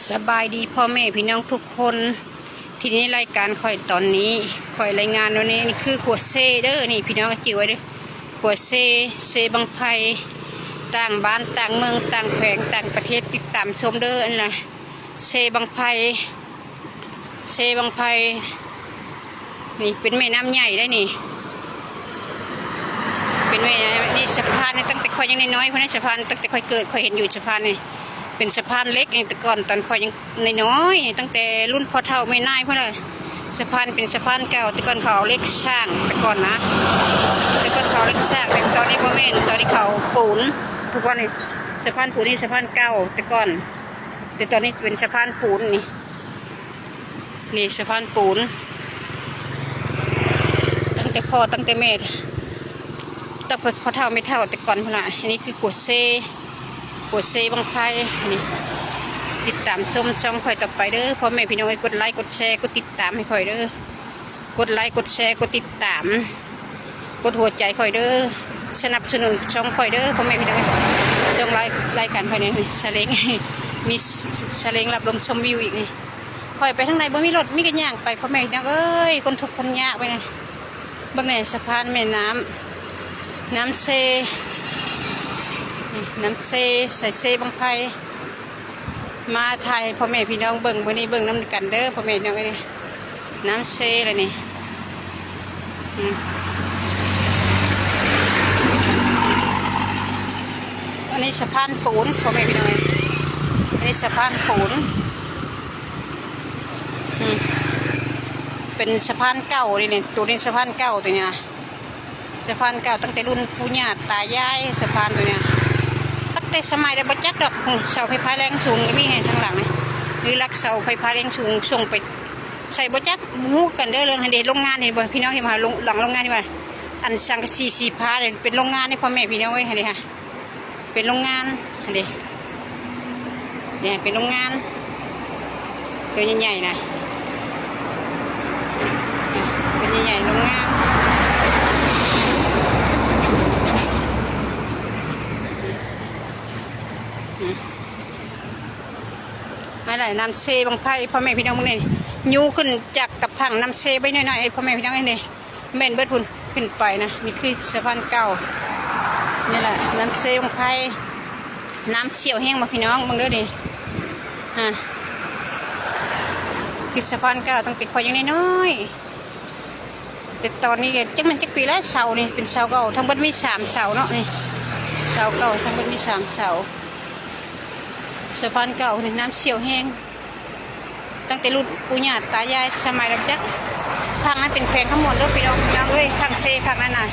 ສະບາຍດີພໍ່ແມ່ພີ່ນ້ອງທຸກຄົນ ທີ່ໃນລາຍການຂ້ອຍຕອນນີ້ ຂ້ອຍລາຍງານວ່ານີ້ ນີ້ຄືຂົວເຊເດີ ນີ້ພີ່ນ້ອງຈື່ໄວ້ເດີ ຂົວເຊ ເຊບັ້ງໄຟ ຕ່າງບ້ານຕ່າງເມືອງຕ່າງແຂວງຕ່າງປະເທດ ຕິດຕາມຊົມເດີ ອັນລະເຊບັ້ງໄຟ ເຊບັ້ງໄຟ ນີ້ເປັນແມ່ນ້ຳໃຫຍ່ໄດ໋ນີ້ ເປັນແມ່ ນີ້ສະພານນີ້ ຕັ້ງແຕ່ຂ້ອຍຍັງນ້ອຍໆພຸ້ນນະ ສະພານຕັ້ງແຕ່ຂ້ອຍເກີດ ຂ້ອຍເຫັນຢູ່ສະພານນີ້ ເປັນສະພານເຫຼັກນີ້ ແຕ່ກ່ອນຕອນຂ້ອຍຍັງນ້ອຍໆ ຕັ້ງແຕ່ລຸ້ນພໍ່ເຖົ້າແມ່ນາຍພຸ້ນລະ ສະພານເປັນສະພານເກົ່າ ແຕ່ກ່ອນເຂົາເອົາເຫຼັກສ້າງ ແຕ່ກ່ອນນະ ແຕ່ກ່ອນເຂົາເອົາເຫຼັກສ້າງ ແຕ່ຕອນນີ້ບໍ່ແມ່ນ ຕອນນີ້ເຂົາເອົາປູນ ທຸກວັນນີ້ ສະພານປູນນີ້ ສະພານເກົ່າ ແຕ່ກ່ອນ ແຕ່ຕອນນີ້ເປັນສະພານປູນນີ້. ນີ້ສະພານປູນ ຕັ້ງແຕ່ພໍ່ຕັ້ງແຕ່ແມ່ ຕັ້ງແຕ່ພໍ່ເຖົ້າແມ່ເຖົ້າແຕ່ກ່ອນພຸ້ນລະ ອັນນີ້ຄືຂົວເຊ ຂົວເຊບັ້ງໄຟ ນີ້ ຕິດຕາມຊົມຊ່ອງຂ້ອຍຕໍ່ໄປເດີ ພໍ່ແມ່ພີ່ນ້ອງເອີຍ ກົດໄລກົດແຊ ກົດຕິດຕາມໃຫ້ຂ້ອຍເດີ ກົດໄລກົດແຊ ກົດຕິດຕາມ ກົດຫົວໃຈຂ້ອຍເດີ ສະໜັບສະໜູນຊ່ອງຂ້ອຍເດີ ພໍ່ແມ່ພີ່ນ້ອງເອີຍ ຊ່ອງລາຍ ລາຍການຂ້ອຍນີ້ ສະເລັງ ມີສະເລັງຮັບລົມຊົມວິວອີກນີ້ ຂ້ອຍໄປທາງໃດບໍ່ມີລົດ ມີແຕ່ຍ່າງໄປ ພໍ່ແມ່ພີ່ນ້ອງເອີຍ ຄົນທຸກຄົນຍາກໄປນະ ເບິ່ງແດ່ ສະພານແມ່ນ້ຳ ນ້ຳເຊ ນ້ຳເຊ ສາຍເຊບັ້ງໄຟ ມາຖ່າຍໃຫ້ພໍ່ແມ່ພີ່ນ້ອງເບິ່ງ ມື້ນີ້ເບິ່ງນຳກັນເດີ ພໍ່ແມ່ພີ່ນ້ອງເອີຍ ນ້ຳເຊລະນີ້ ອືມ ອັນນີ້ສະພານປູນ ພໍ່ແມ່ພີ່ນ້ອງເອີຍ ອັນນີ້ສະພານປູນ ອືມ ເປັນສະພານເກົ່ານີ້ ໂຕນີ້ສະພານເກົ່າໂຕນີ້ນະ ສະພານເກົ່າຕັ້ງແຕ່ລຸ້ນປູ່ຍ່າຕາຍາຍ ສະພານໂຕນີ້ ຕັ້ງແຕ່ສະໄໝໃດບໍ່ຈັກດອກ ເສົາໄຟຟ້າແຮງສູງກໍມີໃຫ້ທາງຫຼັງນີ້ ຫຼືຫຼັກເສົາໄຟຟ້າແຮງສູງສົ່ງໄປໃສບໍ່ຈັກ ບໍ່ຮູ້ກັນເດີ ເລື່ອງຫັ້ນເດ ໂຮງງານເຫັນບໍ່ ພີ່ນ້ອງເຫັນບໍ່ ຫຼັງໂຮງງານທີ່ວ່າ ອັນສັງກະສີສີຟ້າເປັນໂຮງງານໃດ໋ ພໍ່ແມ່ພີ່ນ້ອງເອີຍ ຫັ້ນເດ ເປັນໂຮງງານຫັ້ນເດ ເປັນໂຮງງານ ໂຕໃຫຍ່ໆນະ ເປັນໃຫຍ່ໆໂຮງງານ ມາແລ້ວ ນ້ຳເຊບັ້ງໄຟ ພໍ່ແມ່ພີ່ນ້ອງເບິ່ງນີ້ ຍູ້ຂຶ້ນຈາກຕະພັງນ້ຳເຊໄປໜ້ອຍໆ ພໍ່ແມ່ພີ່ນ້ອງເອີຍ ນີ້ ແມ່ນເບິດພຸ້ນ ຂຶ້ນໄປນະ ນີ້ຄືສະພານເກົ່າ ນີ້ແຫຼະ ນ້ຳເຊບັ້ງໄຟ ນ້ຳສ່ຽວແຮງບໍ່ພີ່ນ້ອງ ເບິ່ງເດີນີ້ ອາ ຄືສະພານເກົ່າ ຕັ້ງແຕ່ຂ້ອຍຍັງນ້ອຍໆ ແຕ່ຕອນນີ້ກໍຈັກແມ່ນຈັກປີແລ້ວ ເສົານີ້ເປັນເສົາເກົ່າ ທັງເບິດມີສາມເສົາເນາະ ນີ້ເສົາເກົ່າ ທັງເບິດມີສາມເສົາ ສະພານເກົ່ານີ້ ນ້ຳສ່ຽວແຮງ ຕັ້ງແຕ່ລຸ້ນປູ່ຍ່າຕາຍາຍສະໄໝລະຈັກ ທາງນັ້ນເປັນແຂວງຄຳມ່ວນເດີພີ່ນ້ອງ ພີ່ນ້ອງເອີຍ ທາງເຊຝັ່ງນັ້ນນະ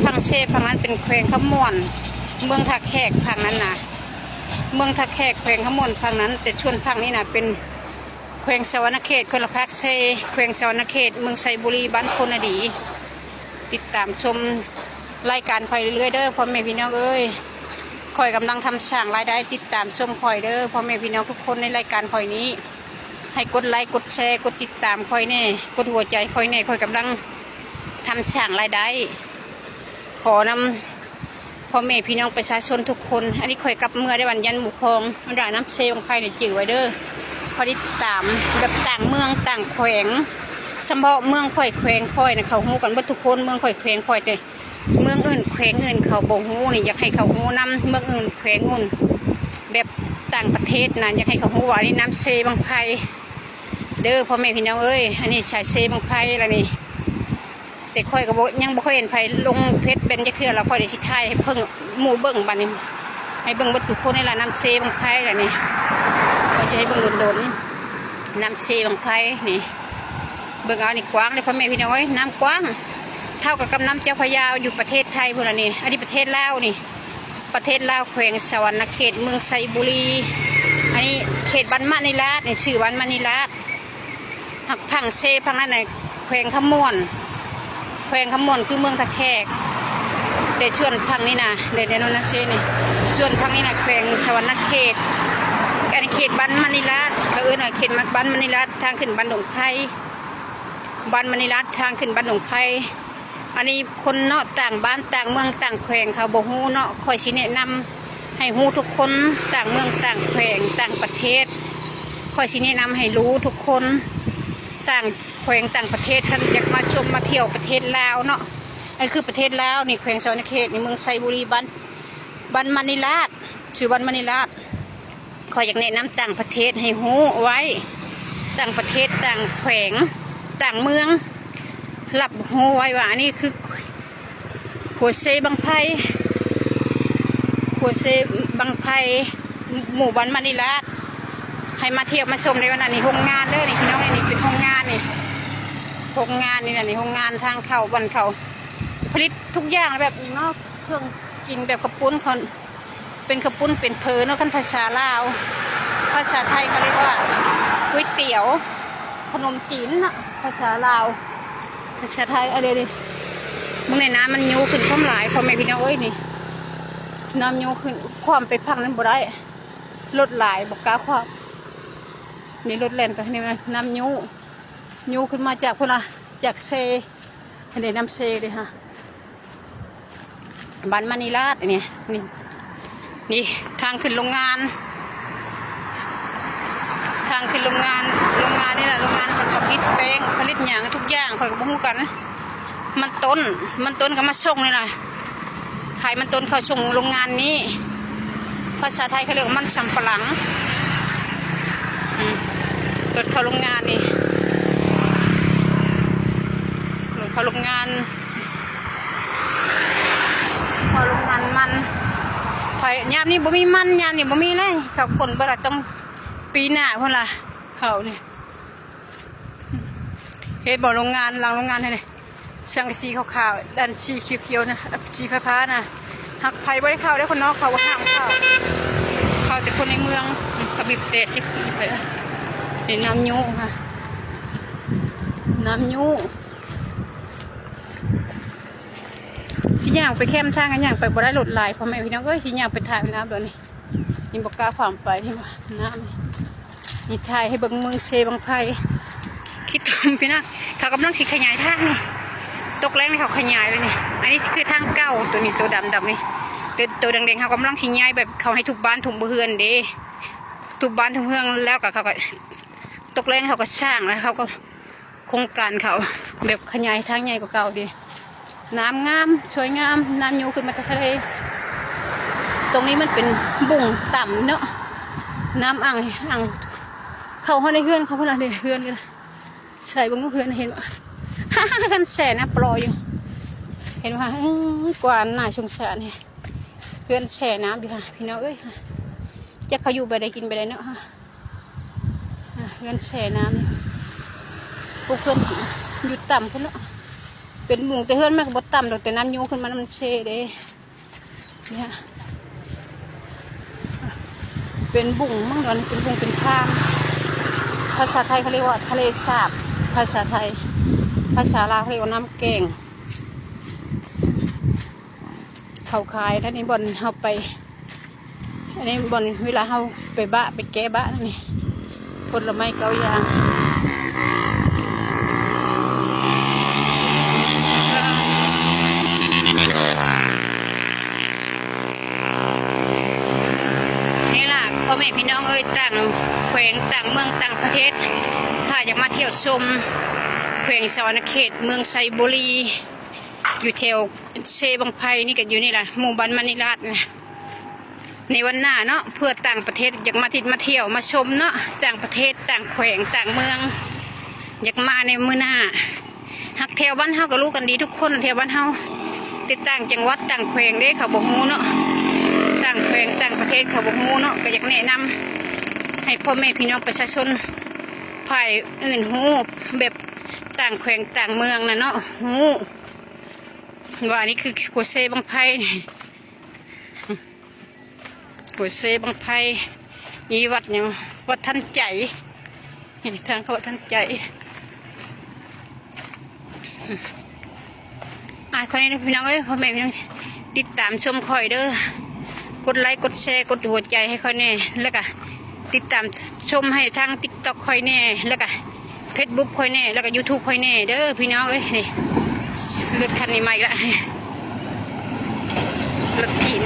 ທາງເຊຝັ່ງນັ້ນເປັນແຂວງຄຳມ່ວນ ເມືອງທ່າແຂກຝັ່ງນັ້ນນະ ເມືອງທ່າແຂກແຂວງຄຳມ່ວນຝັ່ງນັ້ນ ແຕ່ສ່ວນຝັ່ງນີ້ນະເປັນແຂວງສະຫວັນນະເຂດ ຄົນລະພາກເຊ ແຂວງສະຫວັນນະເຂດ ເມືອງໄຊບູລີ ບ້ານໂພນນາດີ ຕິດຕາມຊົມລາຍການຂ້ອຍເລື້ອຍໆເດີ ພໍ່ແມ່ພີ່ນ້ອງເອີຍ ຂ້ອຍກຳລັງທຳສ້າງລາຍໄດ້ ຕິດຕາມຊົມຂ້ອຍເດີ ພໍ່ແມ່ພີ່ນ້ອງທຸກຄົນໃນລາຍການຂ້ອຍນີ້ ໃຫ້ກົດໄລກົດແຊ ກົດຕິດຕາມຂ້ອຍແດ່ ກົດຫົວໃຈຂ້ອຍແດ່ ຂ້ອຍກຳລັງທຳສ້າງລາຍໄດ້ ຂໍນຳພໍ່ແມ່ພີ່ນ້ອງປະຊາຊົນທຸກຄົນ ອັນນີ້ຂ້ອຍກັບເມືອໄດ້ວັນຍັນໝູ່ຄອງ ບັນດານ້ຳເຊບັ້ງໄຟນີ້ຈື່ໄວ້ເດີ ຂ້ອຍຕິດຕາມແບບຕ່າງເມືອງຕ່າງແຂວງ ສຳເພາະເມືອງຂ້ອຍແຂວງຂ້ອຍນະ ເຂົາຮູ້ກັນເບິດທຸກຄົນ ເມືອງຂ້ອຍແຂວງຂ້ອຍແຕ່ ເມືອງອື່ນແຂວງອື່ນເຂົາບໍ່ຮູ້ນີ້ ຢາກໃຫ້ເຂົາຮູ້ນຳ ເມືອງອື່ນແຂວງອື່ນ ແບບຕ່າງປະເທດນະ ຢາກໃຫ້ເຂົາຮູ້ວ່າອັນນີ້ນ້ຳເຊບັ້ງໄຟເດີ ພໍ່ແມ່ພີ່ນ້ອງເອີຍ ອັນນີ້ສາຍເຊບັ້ງໄຟລະນີ້ ແຕ່ຂ້ອຍກໍບໍ່ ຍັງບໍ່ເຄີຍເຫັນໃຜລົງເຟສເປັນຈັກເທື່ອ ລະຂ້ອຍໄດ້ຊິຖ່າຍໃຫ້ເພິ່ນ ໝູ່ເບິ່ງບາດນີ້ ໃຫ້ເບິ່ງເບິດທຸກຄົນນີ້ລະ ນ້ຳເຊບັ້ງໄຟລະນີ້ ຂ້ອຍຊິໃຫ້ເບິ່ງດົນໆ ນ້ຳເຊບັ້ງໄຟນີ້ ເບິ່ງເອົາ ນີ້ກວ້າງເດ້ພໍ່ແມ່ພີ່ນ້ອງເອີຍ ນ້ຳກວ້າງ ເທົ່າກັບ ກັບນ້ຳເຈົ້າພະຍາຢູ່ປະເທດໄທພຸ້ນລະນີ້ ອັນນີ້ປະເທດລາວນີ້ ປະເທດລາວ ແຂວງສະຫວັນນະເຂດ ເມືອງໄຊບູລີ ອັນນີ້ເຂດບ້ານມະນີລາດ ໃນຊື່ບ້ານມະນີລາດ ຫາກຝັ່ງເຊຝັ່ງນັ້ນນະ ແຂວງຄຳມ່ວນ ແຂວງຄຳມ່ວນຄືເມືອງທ່າແຂກ ແຕ່ສ່ວນຝັ່ງນີ້ນະ ເດ ເດ ໂນນນະເຊນີ້ ສ່ວນຝັ່ງນີ້ນະ ແຂວງສະຫວັນນະເຂດ ອັນນີ້ເຂດບ້ານມະນີລາດ ເຂົາເອີ້ນວ່າເຂດບ້ານມະນີລາດ ທາງຂຶ້ນບ້ານດົງໄຜ່ ບ້ານມະນີລາດ ທາງຂຶ້ນບ້ານດົງໄຜ່ ອັນນີ້ຄົນເນາະ ຕ່າງບ້ານຕ່າງເມືອງຕ່າງແຂວງເຂົາບໍ່ຮູ້ເນາະ ຂ້ອຍຊິແນະນຳ ໃຫ້ຮູ້ທຸກຄົນ ຕ່າງເມືອງ ຕ່າງແຂວງ ຕ່າງປະເທດ. ຂ້ອຍຊິແນະນຳໃຫ້ຮູ້ທຸກຄົນ ຕ່າງແຂວງ ຕ່າງປະເທດ ຄັນຢາກມາຊົມມາທ່ຽວປະເທດລາວເນາະ. ອັນຄືປະເທດລາວນີ້ ແຂວງສະຫວັນນະເຂດນີ້ ເມືອງໄຊບູລີ ບ້ານ ບ້ານມະນີລາດ ຊື່ບ້ານມະນີລາດ. ຂ້ອຍຢາກແນະນຳຕ່າງປະເທດໃຫ້ຮູ້ໄວ້ ຕ່າງປະເທດ ຕ່າງແຂວງ ຕ່າງເມືອງ ຮັບຮູ້ໄວ້ວ່າ ອັນນີ້ຄືຂົວເຊບັ້ງໄຟ ຂົວເຊບັ້ງໄຟ ໝູ່ບ້ານມະນີລາດ. ໃຫ້ມາທ່ຽວມາຊົມໃນວັນນັ້ນນີ້ ໂຮງງານເດີນີ້ ພີ່ນ້ອງ. ນີ້ເປັນໂຮງງານນີ້ ໂຮງງານນີ້ນະ ນີ້ໂຮງງານທາງເຂົ້າ ບ່ອນເຂົາຜະລິດທຸກຢ່າງແບບນີ້ເນາະ ເຄື່ອງກິນແບບເຂົ້າປຸ້ນ ເຂົາ ເປັນເຂົ້າປຸ້ນເປັນເຝີເນາະ ຄັນພາສາລາວ. ພາສາໄທເຂົາເອີ້ນວ່າກ໋ວຍຕຽວ ຂະໜົມຈີນເນາະ ພາສາລາວ. ພາສາໄທ ອັນນີ້ ເບິ່ງໃນນ້ຳມັນຍູ້ຂຶ້ນຄວາມຫຼາຍ ພໍ່ແມ່ພີ່ນ້ອງເອີຍ ນີ້ ນ້ຳຍູ້ຂຶ້ນ ຂ້າມໄປຝັ່ງນັ້ນບໍ່ໄດ້ ລົດຫຼາຍ ບໍ່ກ້າຂ້າມ. ນີ້ລົດແລ່ນໄປນີ້ ນ້ຳຍູ້ ຍູ້ຂຶ້ນມາຈາກພຸ້ນລະ ຈາກເຊ ອັນນີ້ນ້ຳເຊເດ້ຮະ ບ້ານມະນີລາດນີ້ ນີ້ ນີ້ທາງຂຶ້ນໂຮງງານ ທາງຂຶ້ນໂຮງງານ ໂຮງງານນີ້ລະ ໂຮງງານເພິ່ນຜະລິດແປ້ງ ຜະລິດຫຍັງທຸກຢ່າງ ຂ້ອຍກໍບໍ່ຮູ້ກັນ. ມັນຕົ້ນ ມັນຕົ້ນກໍມາສົ່ງນີ້ລະ ຂາຍມັນຕົ້ນເຂົ້າສົ່ງໂຮງງານນີ້. ພາສາໄທເຂົາເອີ້ນວ່າມັນສຳປະຫຼັງ. ອືມ ລົດເຂົ້າໂຮງງານນີ້ ລົດເຂົ້າໂຮງງານ ເຂົ້າໂຮງງານມັນ. ຂ້ອຍ ຍາມນີ້ບໍ່ມີມັນ ຍາມນີ້ບໍ່ມີເລີຍ ເຂົາກົນເບິດລະ ຕ້ອງປີໜ້າພຸ້ນລະ ເຂົ້ານີ້. ເຫັນບໍ່ ໂຮງງານ ຫຼັງໂຮງງານຫັ້ນເດ ສັງກະສີຂາວໆ ອັນສີຂຽວໆນະ ສີຟ້າໆນະ ຫາກໃຜບໍ່ໄດ້ເຂົ້າເດ້ ຄົນນອກເຂົາຫ້າມເຂົ້າ ເຂົ້າແຕ່ຄົນໃນເມືອງ. ອືມ ເຂົາບີບແຕຊິໄປ. ນີ້ນ້ຳຍູ້ຫັ້ນ ນ້ຳຍູ້ ຊິຍ່າງໄປແຄມທາງ ກໍຍ່າງໄປບໍ່ໄດ້ ລົດຫຼາຍ ພໍ່ແມ່ພີ່ນ້ອງເອີຍ. ຊິຍ່າງໄປຖ່າຍນ້ຳດອກນີ້ ຍັງບໍ່ກ້າຂ້າມໄປ ເຫັນບໍ່ ນ້ຳນີ້. ນີ້ຖ່າຍໃຫ້ເບິ່ງເມືອງເຊບັ້ງໄຟ ຄິດຕົມພີ່ນ້ອງ ເຂົາກຳລັງຊິຂະຫຍາຍທາງນີ້ ຕົກແລງນີ້ເຂົາຂະຫຍາຍເລີຍນີ້. ອັນນີ້ຄືທາງເກົ່າ ໂຕນີ້ໂຕດຳໆນີ້ ໂຕ ໂຕແດງໆ ເຂົາກຳລັງຊິຍ້າຍ ແບບເຂົາໃຫ້ທຸບບ້ານທຸບເຮືອນເດ້ ທຸບບ້ານທຸບເຮືອນ ແລ້ວກໍເຂົາກໍຕົກແລງເຂົາກໍສ້າງ ແລ້ວເຂົາກໍ ໂຄງການເຂົາແບບຂະຫຍາຍທາງໃຫຍ່ກວ່າເກົ່າເດ້. ນ້ຳງາມ ສວຍງາມ ນ້ຳຍູ້ຂຶ້ນມາຈາກທະເລ. ຕົງນີ້ມັນເປັນບຸງຕ່ຳເນາະ ນ້ຳອັ່ງ ອັ່ງເຂົ້າຮອດໃນເຮືອນເຂົາພຸ້ນລະເດ້. ເຮືອນກັນ ໃສ່ເບິ່ງເຮືອນ ເຫັນບໍ່ ເຮືອນແຊ່ນ້ຳປລໍຢູ່ ເຫັນບໍ່? ເອີ ກວ້າງໜ້າສົງສານແຮງ. ເຮືອນແຊ່ນ້ຳຢູ່ຫັ້ນ ພີ່ນ້ອງເອີຍ ຈັກເຂົາຢູ່ແບບໃດກິນແບບໃດເນາະ. ອ່າ ເຮືອນແຊ່ນ້ຳ ພວກເຮືອນຊິຢູ່ຕ່ຳພຸ້ນເນາະ ເປັນບຸງ ແຕ່ເຮືອນມັນກໍບໍ່ຕ່ຳດອກ ແຕ່ນ້ຳຍູ້ຂຶ້ນມາມັນເຊເດ້. ເປັນບຸງມັ້ງດອກ ເປັນບຸງເປັນທາງ. ພາສາໄທເຂົາເອີ້ນວ່າທະເລສາບ ພາສາໄທ ພາສາລາວເຂົາເອີ້ນວ່ານ້ຳແກ້ງ. ເຂົາຂາຍ ແລ້ວນີ້ບ່ອນເຮົາໄປ ອັນນີ້ບ່ອນເວລາເຮົາໄປບະ ໄປແກ້ບະນີ້ ຜົນລະໄມ້ເກົ້າຢ່າງ. ນີ້ລະ ພໍ່ແມ່ພີ່ນ້ອງເອີຍ ຕ່າງແຂວງ ຕ່າງເມືອງ ຕ່າງປະເທດ ຖ້າຢາກມາທ່ຽວຊົມແຂວງສະຫວັນນະເຂດ ເມືອງໄຊບູລີ ຢູ່ແຖວເຊບັ້ງໄຟນີ້ ກໍຢູ່ນີ້ລະ ໝູ່ບ້ານມະນີລາດນະ. ໃນວັນໜ້າເນາະ ເພື່ອຕ່າງປະເທດຢາກມາທິດມາທ່ຽວມາຊົມເນາະ ຕ່າງປະເທດ ຕ່າງແຂວງ ຕ່າງເມືອງ ຢາກມາໃນມື້ໜ້າ. ຫາກແຖວບ້ານເຮົາກໍຮູ້ກັນດີທຸກຄົນ ແຖວບ້ານເຮົາ ແຕ່ຕ່າງຈັງຫວັດ ຕ່າງແຂວງເດ້ ເຂົາບໍ່ຮູ້ເນາະ ຕ່າງແຂວງ ຕ່າງປະເທດ ເຂົາບໍ່ຮູ້ເນາະ. ກໍຢາກແນະນຳໃຫ້ພໍ່ແມ່ພີ່ນ້ອງປະຊາຊົນ ຝ່າຍອື່ນຮູ້ ແບບຕ່າງແຂວງຕ່າງເມືອງນະເນາະ ຮູ້ວ່ານີ້ຄືຂົວເຊບັ້ງໄຟ ຫົວເຊບັ້ງໄຟ. ນີ້ວັດຫຍັງ ວັດທັນໃຈ ນີ້ທາງເຂົ້າວັດທັນໃຈ. ອ່າ ຂໍໃຫ້ພີ່ນ້ອງເອີຍ ພໍ່ແມ່ພີ່ນ້ອງ ຕິດຕາມຊົມຂ້ອຍເດີ ກົດໄລ ກົດແຊ ກົດຫົວໃຈໃຫ້ຂ້ອຍແດ່ ແລ້ວກະຕິດຕາມຊົມໃຫ້ທາງຕິກຕັອກຂ້ອຍແດ່ ແລ້ວກະເຟສບຸກຂ້ອຍແດ່ ແລ້ວກະຢູທູບຂ້ອຍແດ່ເດີພີ່ນ້ອງເອີຍ. ນີ້ ລົດຄັນນີ້ມາອີກລະ ລົດຈີນ